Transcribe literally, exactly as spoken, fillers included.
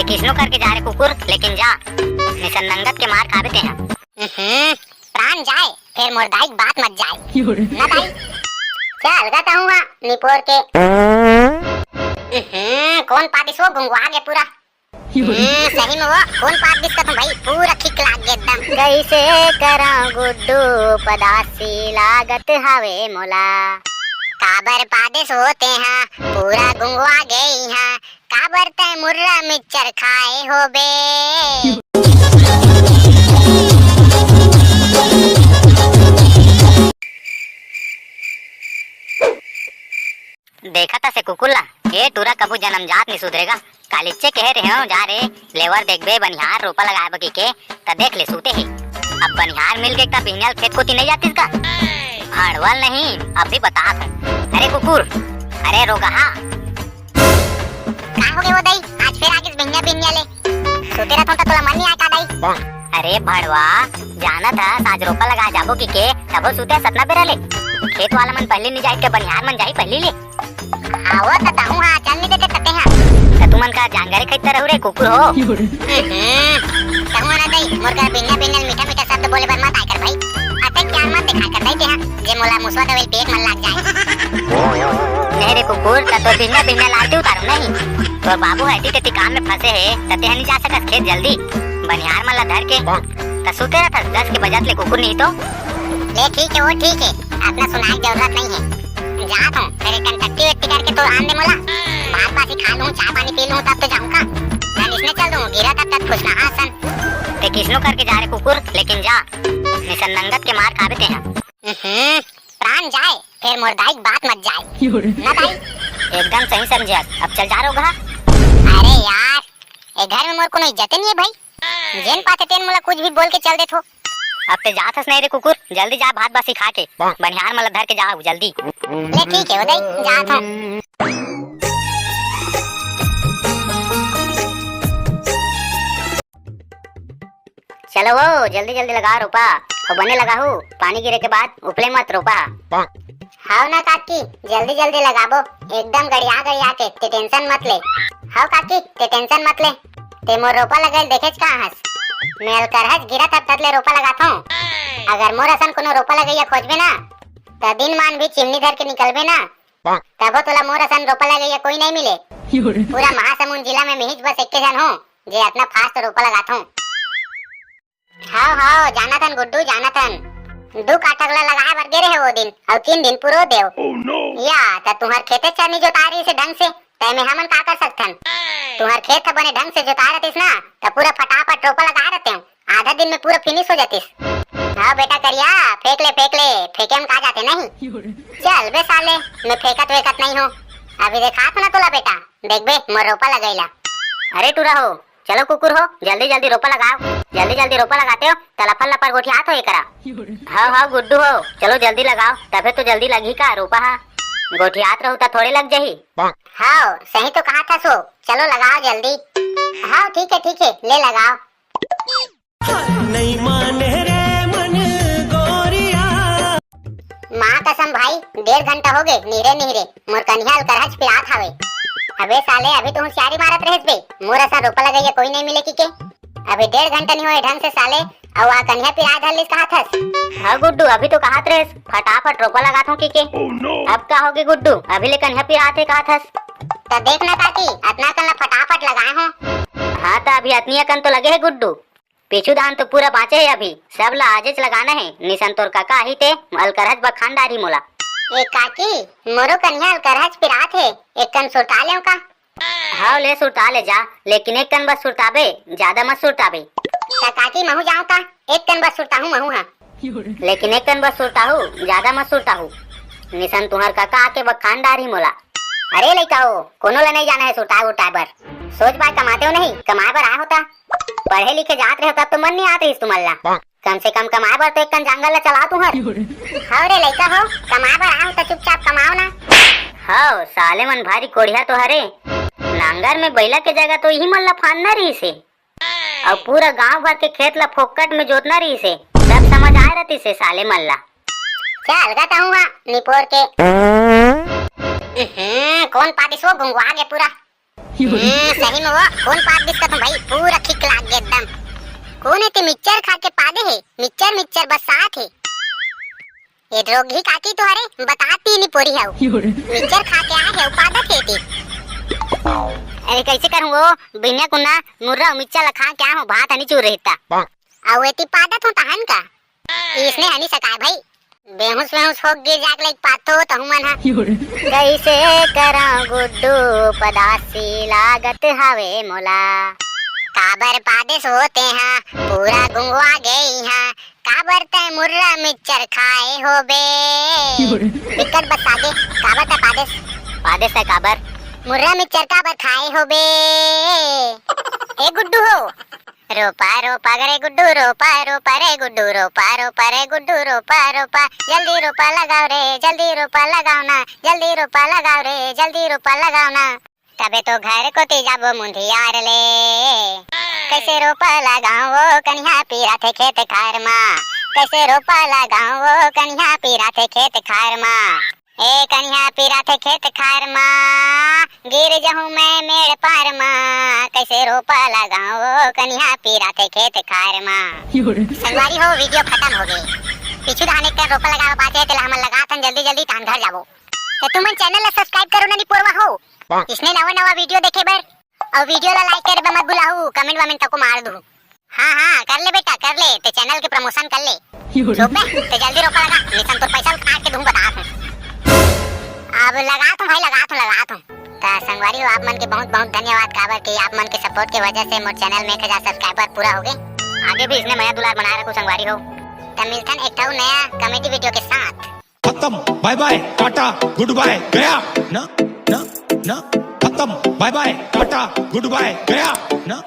किसनो करके जा रे कुकुर, लेकिन जा, निसन नंगत के मार खाबे तेहा। हम्म, प्राण जाए, फेर मोर दाई के बात मत जाए। ना दाई, चल गा तहूँ हा निपोर के। हम्म, कोन पादिस वो, गुंगवा गे पूरा। हम्म, सही में वो कोन पादिस का तू भाई, पूरा खिक लाग गे एकदम। कैसे करा गुड्डू, पदासी लागत हवे मोला। काबर पादिस वो तेहा, पूरा गुंगवा गे इहाँ। काबर तै मुर्रा मिक्सचर खाए होबे? देखत हस ए कुकुर ला, ए टूरा कभू जनमजात नि सुधरेगा। कालिच्चे कहे रेहेंव जा रे, लेवर देखबे बनिहार रोपा लगाए बर कहिके, त देख ले सूते हे। अब बनिहार मिल गे त बिहनिया ल खेत कोती नइ जातिस का? भड़वल नहीं, अभी बतात हँव। अरे कुकुर, अरे रोगहा, का होगे वो दाई? आज फेर आगिस बिहनिया बिहनिया ले। सुते रथों त तोला मन नइ आय का दाई? अरे भड़वा, जानत हस आज रोपा लगा जाबो कहिके, तभो सुते हस अतना बेरा ले। खेत वाला मन पहिली नइ जाही त बनिहार मन जाही पहिली ले। हाँ वो त तहूँ हा, चल नइ देते तते हा। त तुमन का जानगरे खइता रहू रे कुकुर हो। हम्म, तहूँ हा ना दाई, मोर करा बिहनिया बिहनिया ले मीठा मीठा शब्द बोले बर मत आय कर भाई। अतेक ज्ञान मत देखाय कर दाई तेहा, जे मोला मुसवा दवई पेट मन लाग जाए। नहीं रे कुकुर, त तोर बिहनिया बिहनिया ले आरती उतारहूँ नहीं। तोर बाबू ह एती तेती काम में फंसे हे, त तेहा नइ जा सकस खेत जल्दी। बनिहार मन ला धर के, त सुते रथस दस के बजत ले कुकुर नहीं तो। ले ठीक हे, वो ठीक हे, अतना सुनाय के जरूरत नहीं हे। जात हँव, फेर एक कन टट्टी वट्टी करके तो आन दे मोला। भात बासी खा लूँ, चाय पानी पी लूँ, तब तो जाहूँ का। मैं इसने चल दूँ, गिरा तब तक खुश ना हसन। ते किसनो करके जा रे कुकुर, लेकिन जा। निसन नंगत के मार खाबे तेहा। हम्म, प्राण जाए, फेर मोर दाई के बात मत जाए। ना दाई, एकदम सही समझे हस। अब चल जा रोगहा। अरे यार, ए घर में मोर कोनो इज्जते नहीं हे भाई। जेन पाथे तेन मोला कुछ भी बोल के चल देथो। अब ते जात हस नहीं रे कुकुर, जल्दी जा भात बासी खा के। बनिहार मन ला धर के जा जल्दी। ले ठीक हे, वो दाई, जात हँव। चलो वो, जल्दी जल्दी लगाव रोपा, अउ बने लगाहू, पानी गिरे के बाद उपले मत रोपा। हव ना काकी, जल्दी जल्दी लगाबो, एकदम गड़िया गड़िया के, ते tension मत ले। हव काकी, ते tension मत ले, ते मोर रोपा लगइल देखेच का हस? मैं अलकरहच गिरत हफ्तत ले रोपा लगाथों। अगर मोर असन कोनो रोपा लगइया खोजबे ना, त दिन मान भी चिमनी धर के निकलबे ना, तभो तोला मोर असन रोपा लगइया कोई नहीं मिले। पूरा महासमुंद जिला में मिहिच बस एक्के झन हों, जे अतना fast रोपा लगाथों। हव, हव, जानत हन गुड्डू, जानत हन। दू काठक ला लगाए बर गे रहे वो दिन, अउ तीन दिन पुरो देव। या, त तुहर खेते च नइ जोताय रहिस हे ढंग से, त एमे हमन का कर सकथन? तुहर खेत ह बने ढंग से जोताय रहतिस ना, त पूरा फटाफट रोपा लगाए रहतेंव, आधा दिन में पूरा finish हो जातिस। हव बेटा करिया, फेंक ले, फेंक ले, फेंके म का जाथे नहीं? चल बे साले, मैं फेंकत वेंकत नहीं हों, अभी देखात हों ना तोला बेटा, देखबे मोर रोपा लगइला। अरे टूरा हो, चलो कुकुर हो, जल्दी जल्दी रोपा लगाव, जल्दी जल्दी रोपा लगातेव, त लफर लफर गोठियात हो एकरा। हव हव गुड्डू हो, चलो जल्दी लगाव, तभे तो जल्दी लगही का रोपा हा, गोठियात रहू त थोड़े लग जही। हव, सही तो कहत हस वो, चलो लगाव जल्दी। हव ठीक हे ठीक हे, ले लगाव। नहीं माने रे मन गोरिया। माँ कसम भाई, डेढ़ घंटा होगे निहरे निहरे, मोर कनिहा अलकरहच पिरात हावे। अबे साले, अभी तो होशियारी मारत रहेस बे, मोर असन रोपा लगइया कोई नहीं मिले कहिके। अभी डेढ़ घंटा नहीं होए ढंग से साले, अउ आ कनिहा पिराय धर लिस कहत हस। हाँ गुड्डू, अभी तो कहत रहेस फटाफट रोपा लगाथों कहिके। अब का होगे गुड्डू, अभी ले कनिहा पिरात हे कहत हस। त देख ना काकी, अतना कन ला फटाफट लगाए हों। हाँ त अभी अतनी अकन तो लगे हे गुड्डू, पीछू धान तो पूरा बाँचे हे अभी, सब ला आजेच लगाना हे, निसन तोर कका आही ते अलकरहच बखान डारही मोला। ए काकी, मोरो कनिहा अलकरहच पिरात हे, एक कन सुरता लेव का? हव ले सुरता ले जा, लेकिन एक कन बस सुरताबे, जादा मत सुरताबे। त काकी महूँ जाँव का? एक कन बस सुरताहूँ महूँ हा। लेकिन एक कन बस सुरताहू, जादा मत सुरताहू। निसन तुहर कका आके बखान डारही मोला। अरे लइका हो, कोनो ला नहीं जाना हे सुरताए उरताए बर। सोच पाए कमातेव नहीं, कमाए बर आए होता। पढ़े लिखे जात रहे तब तो मन नहीं आत रहिस तुमन ला। कम से कम कमाए बर तो एक कन जांगर ला चलाव तुहर। हव रे लइका हो, कमाए बर आए हो त चुपचाप कमाव ना। हव, साले मन भारी कोढ़िया तो हरे। नांगर में बइला के जगह तो इही मन ला फांदना रहिस हे। अउ पूरा गांव भर के खेत ला फोकट में जोतना रहिस हे। तब समझ आए रहतिस हे साले मन ला। चल गा तहूँ हा, निपोर के। उहुं, कोन पातिस वो गुंगवा गे पूरा। हम्म, सही में वो कोन पाद दिस कथों भाई, पूरा खिक लाग गे एकदम। कोन हे ते मिक्सचर खा के पादे हे, मिक्सचर मिक्सचर बस साथ हे। ये रोगही काकी तो हरे, बतात ही नहीं पोरी हव। मिक्सचर खा के आए हे, पादत हे ते। अरे कैसे करूं वो, बिहनिया कुन मुर्रा मिक्सचर ला खा के आए हों, भात हनी चूर रहता। अउ एती पादत हों तहन का। इसने हनी सकाय भाई। बेहोश वेहोश हो गिर जाग लग पाथो तहु मन हा। कैसे करा गुड्डू पदासी लागत हवे मोला। काबर पादेस होते हा, पूरा गुंगवा गई हा। काबर तै मुर्रा मिक्सचर खाए होबे। बिकट बस आगे, काबर तै पादेस। पादेस है काबर। मुर्रा मिक्सचर काबर खाए होबे। ए गुड्डू हो, रोपा रोपा रे गुड्डू रोपा, रोपा रे गुड्डू रोपा, रोपा रे गुड्डू रोपा, रोपा। जल्दी रोपा लगाओ रे, जल्दी रोपा लगाओ ना, जल्दी रोपा लगाओ रे, जल्दी रोपा लगाओ ना। तबे तो घर कोती जाबो मुंधियार ले। कैसे रोपा लगाओ वो कनिहा पीरा थे खेत खार मा, कैसे रोपा लगाओ वो कनिहा पीरा थे खेत खार मा। ए कनिहा पीरा थे खेत खार मा, गिर जहूं मैं मेड़ पार मा। कैसे रोपा लगाओ वो कनिहा पीरा थे खेत खार मा। संगवारी हो, वीडियो खत्म हो गे। पीछू धान एक रोपा लगावा बाचे हे, तेला हमन लगाथन जल्दी जल्दी, तहन घर जाबो। तो तुमन चैनल ला सब्सक्राइब करो ना, नी पोरवा हो। इसने नवा नवा वीडियो देखे बर, अउ वीडियो ला लाइक करे बर मत भुलाहू, कमेंट वमेंट तको मार दूहू। हाँ हाँ, कर ले बेटा, कर ले, ते चैनल के प्रमोशन कर ले। रोपे, ते जल्दी रोपा लगा, निसन तोर पैसा काट के दूहूं, बता हूं। अब लगात हों भाई, लगात हों, लगात हों। त संगवारी हो, आप मन के बहुत बहुत धन्यवाद, काबर कि आप मन के सपोर्ट के वजह से मोर चैनल में एक हजार सब्सक्राइबर पूरा हो गे। आगे भी इसने मया दुलार बनाए रखो संगवारी हो। त मिलथन एक ठो नया कॉमेडी वीडियो के साथ। खत्म, बाय बाय, टाटा, गुड बाय, गया ना, ना, ना। खत्म, बाय बाय, टाटा, गुड बाय, गया ना।